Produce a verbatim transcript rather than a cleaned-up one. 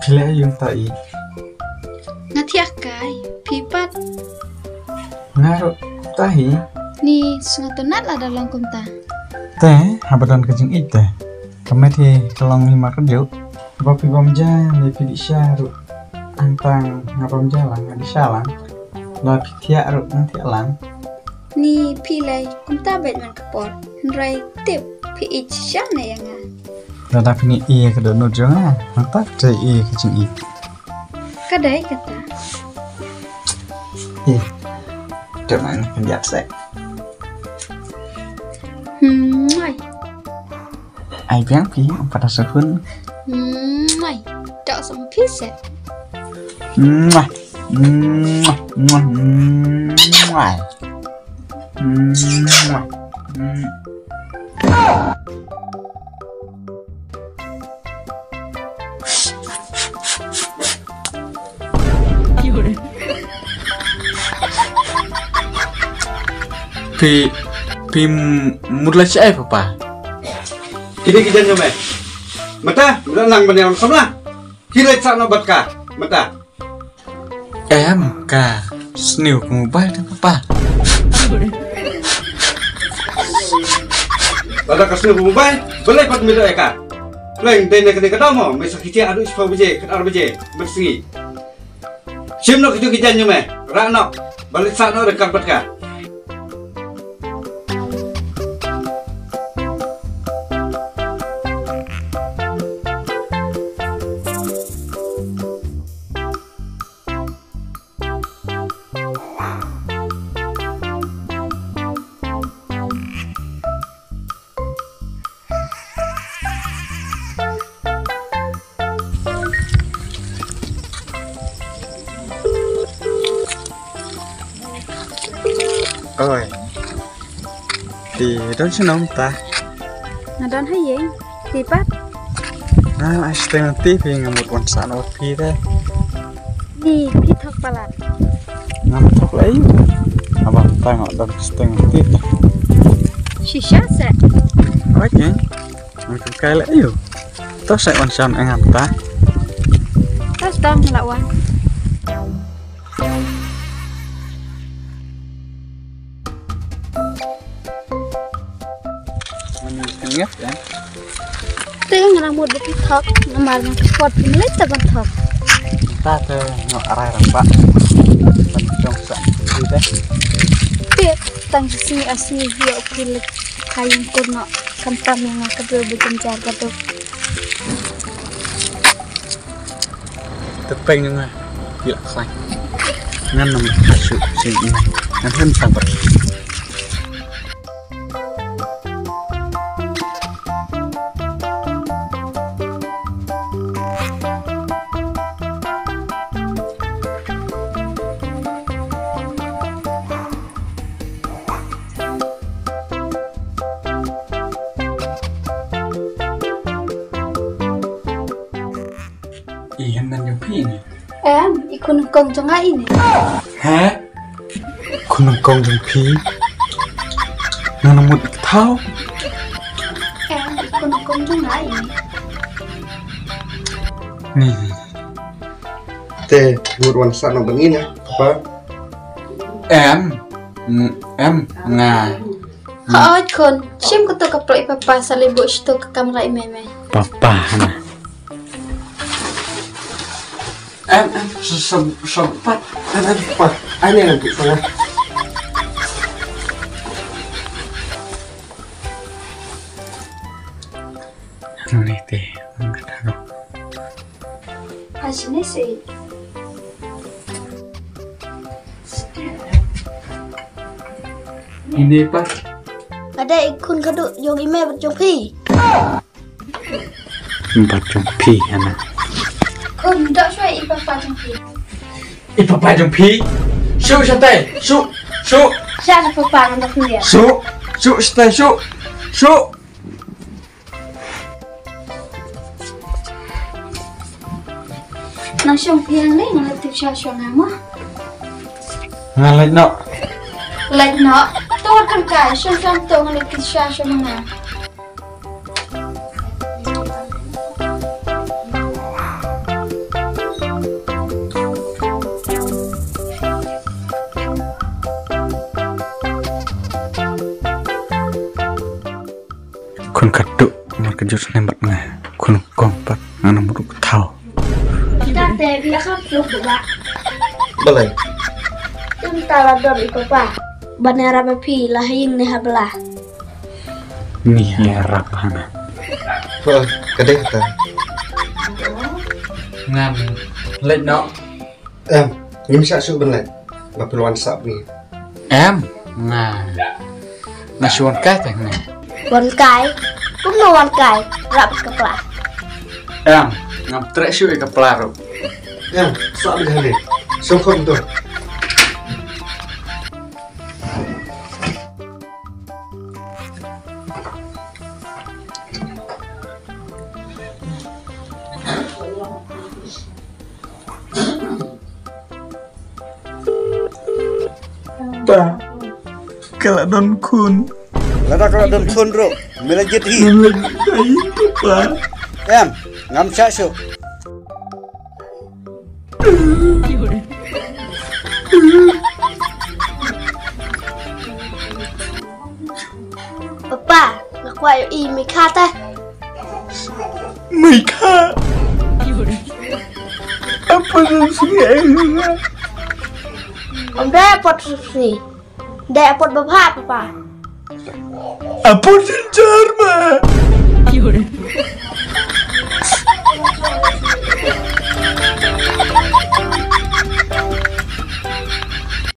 Phi leh aïu mynta Ïeit? Nga thiah kai, phi pat? Nga ruh kumta hi. Ni, sngewtynnat lada long kumta. Te, haba don ka jingïeit te. Ka met hi ka long hima ka juk. Ba phi bam ja, ne phi dih sha ruh. Hangta nga bam ja lang, nga dih sha lang. La phi thiah ruh, nga thiah lang. Ni phi leh kumta beit man ka por. Hynrei tip phi ïeit shisha ne ïa nga. Lada phi ïeit ïa ka dohnud jong nga, hangta te ïeit ka jingïeit. Ka dei kata. Ïeit. Te man ka biat seh. Hmm, ai. Ai biang phi, em pat da sahun. Mwah. Dok sam phi seh. Mwah. Mwah. Mwah. Mwah. Mwah. Phi, phi mut leit shaei papa? Kine ki jaiñ jong me. Mynta, mynta nang ban ïalam samla. Phi leit sah noh bad ka. Mynta. Em, ka sniew ka mobile te papa. Lada ka sniew ka mobile, balei pat me doh ïa ka? Leng dei na kane ka daw mo, me sa khie haduh shiphew baje, khatar baje, mynsngi. Shim noh kito ki jaiñ jong me, rah noh, balei sah noh ryngkat bad ka. Oi. Te don shano mynta? Nga don ha ïing. Te pat? Nga ai shiteng lynti phi, nga mut wan sah noh bad phi te. Ni phi thok palat? Ngam thok la aïu. Haba mynta nga don shiteng lynti te. Shisha seh. Oi ke. Ngam thok kai la aïu. To seh wan sah noh mynta. To sdang la wan. Te nga nang mut ba phi thok, namar nga kwah phi leit te ban thok. Ta te nga arai rang ba. Ban jong sa phi te. Te tang shi sngi ar sngi ïoh phi leit ha ïing kur noh, khamtam ïa nga ka dei ba jynjar ka dei. Te peng nga phi la khlaiñ. Ngan nym kha shuh shuh ïa ngan hem sang bad. I hynmen jong phi ne? Em, i khun nyngkong jong nga ine. He? Khun nyngkong jong phi? Ngan mut i kthaw? Em, i khun nyngkong jong nga ine. Ni. Te mut wan sah noh bad ngi ne, papa? Em, ng-, em, nga. Hooid khun, shim kato ka pla i papa sa leit buh shato ka kamra i mei mei. Papa hana. Em, em, sa, sa, sa, pat. Em, em, pat. Ai ne, em, pat. Nang ni te, nang kata ro. Ai, sini si. Ini pa? Ada i khun khadduh jong i mei bad jong phi. Bad jong phi hana. Khun doh shuwa i papa jong phi. I papa jong phi. Shu shatai, shu, shu. Sha na papa ngan doh khun dia. Shu, shu shatai, shu, shu. Nang shong phi hangne, ngan leit tip sha shuwa nga mo. Ngan leit noh. Leit noh. To kan kai, shong shong to ngan leit tip sha shuwa nga. Snem bat nga khun kong pat nga na mut u thaw. Tate bi kham suk ba. Balai? Tum ta la don i papa. Ban ïarap ïa phi la ha ïing ne ha bylla. Ni ïarap hana. Ka dei ta. Ngan leit noh. Em, ngim shah shuh ban leit. Ba phi la wan sah bad ngi. Em, nga, nga shu wan kai tang ne. Wan kai? Kumno wan kai? Rap ka pla. Em, ngam treh shuh ïa ka pla ruh. Em, sah bad hangne. Song kham tu. Pa, ka la don khun. Lada ka la don khun ruh, me la jied hi. Me la jied hi, pa. Em, ngam shah shuh. Papa, nga kwah ïohi i Meikha te. Meikha? Apa nang sngi ai nga? Ym dei apot sngi. Dei apot babha, papa. Apot synshar ma.